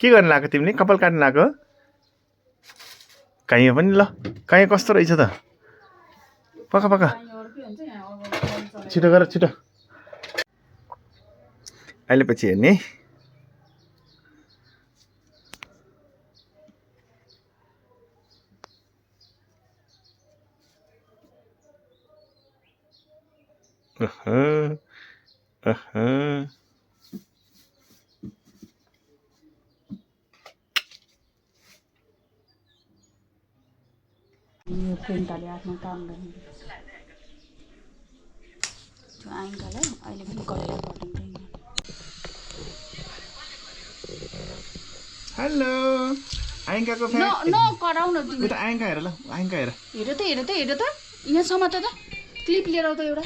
के गर्न लाग्यो तिमीले कपाल काट्न लाग्यो कहीँ पनि ल कहीँ कस्तो रहेछ त पका पका छिटो गर छिटो अहिले पछि हेर्ने यो प्रिन्टरले आफ्नो काम गर्ने त्यो आइङ्कालाई अहिले पनि कलर गरिँदैन हेलो आइङ्काको न कराउ न तिमी उता आइङ्का हेर ल आइङ्का हेर हेर त यहाँ समात त क्लिप लिएर आऊ त एउटा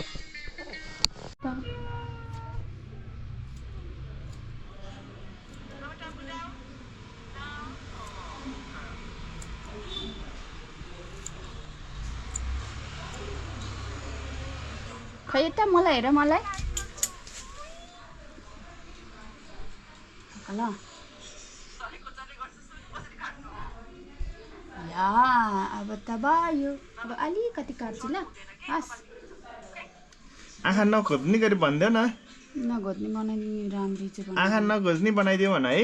खै यता मलाई हेर मलाई ल या अब त भयो अब अलिकति काट्छु ल हस् आँखा नखोज्ने गरी भनिदेऊ न नघोज्ने बनाइदिने राम्री चाहिँ आँखा नखोज्ने बनाइदियो भन है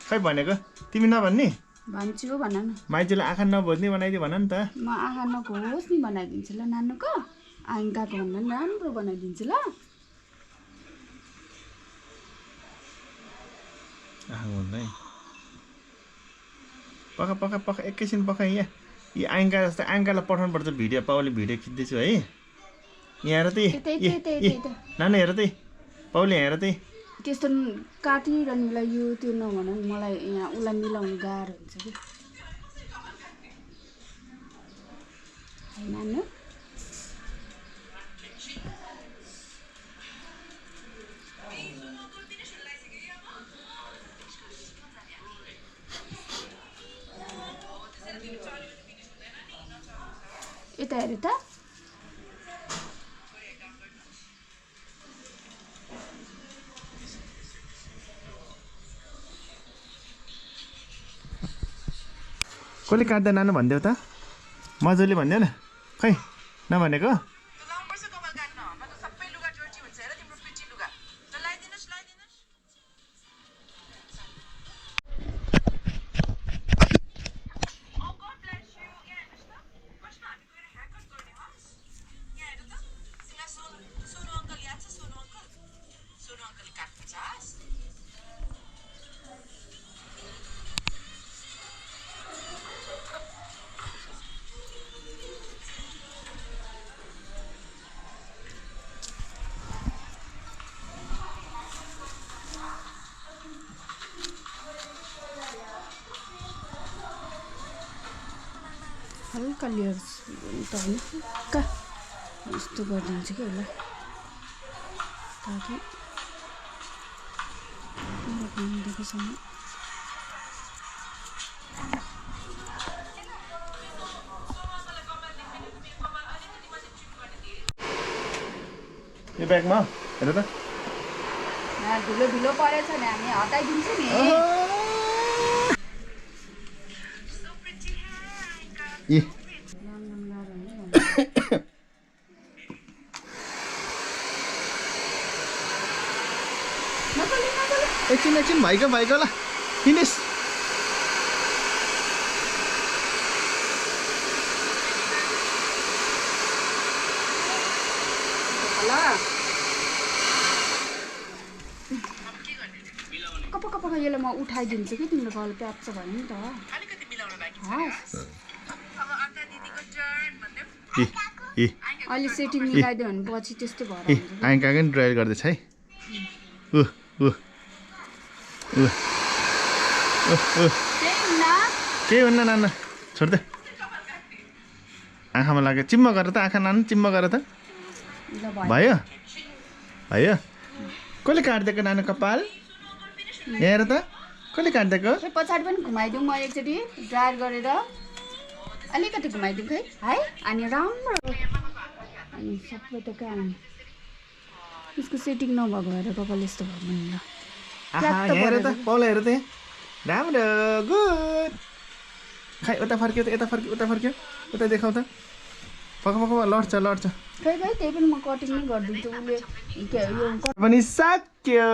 खै भनेको तिमी नभन्ने भन्छु भन न माइतीलाई आँखा नभोज्ने बनाइदियो भन नि त म आँखा नघोस् नि बनाइदिन्छु ल नानुको आइङ्काको भन्दा पनि राम्रो बनाइदिन्छु ल पका पका पका एकैछिन पका यहाँ यो आइङ्का जस्तै आइङ्कालाई पठाउनु पर्छ भिडियो पाउले भिडियो खिच्दैछु है यहाँ हेर त नानी हेर त पाउले हेर त त्यस्तो काटिरहनुलाई यो त्यो नभन मलाई यहाँ उसलाई मिलाउनु गाह्रो हुन्छ कि नानु यता हेर त कसले काट्दा नानु भनिदेऊ त मजाले भनिदेऊ न खै नभनेको हल्का लेयर त होइन हल्का यस्तो गरिदिन्छु कि होला ताकि दिएकोसम्म यो ब्यागमा हेर त धुलो धुलो परेछ नि हामी हटाइदिन्छु नि एकछिन भाइको ल फिनिस कपा यसलाई म उठाइदिन्छु कि तिम्रो गल प्याच भयो नि त अहिले सेटिङ मिलाइदियो भने पछि त्यस्तो भएर आइङ्काकै ड्राई गर्दैछ है केही हुन्न नाना छोड्दे आँखामा लाग्यो चिम्म गर त आँखा नानु चिम्म गर त भयो भयो कसले काटिदिएको नानु कपाल हेर त कसले काटिदिएको पछाडि पनि घुमाइदिउँ म एकचोटि ड्राई गरेर अलिकति घुमाइदिउँ खै है अनि राम्रो अनि सबै त कहाँ त्यसको सेटिङ नभएको भएर कपाल यस्तो भयो नि ल हेर त पाउला हेर त राम्रो गुड खै उता फर्क्यो यता फर्क्यो उता देखाउ त पक लड्छ खै त्यही पनि म कटिङ नै गरिदिन्छु उसले के यो पनि सक्यो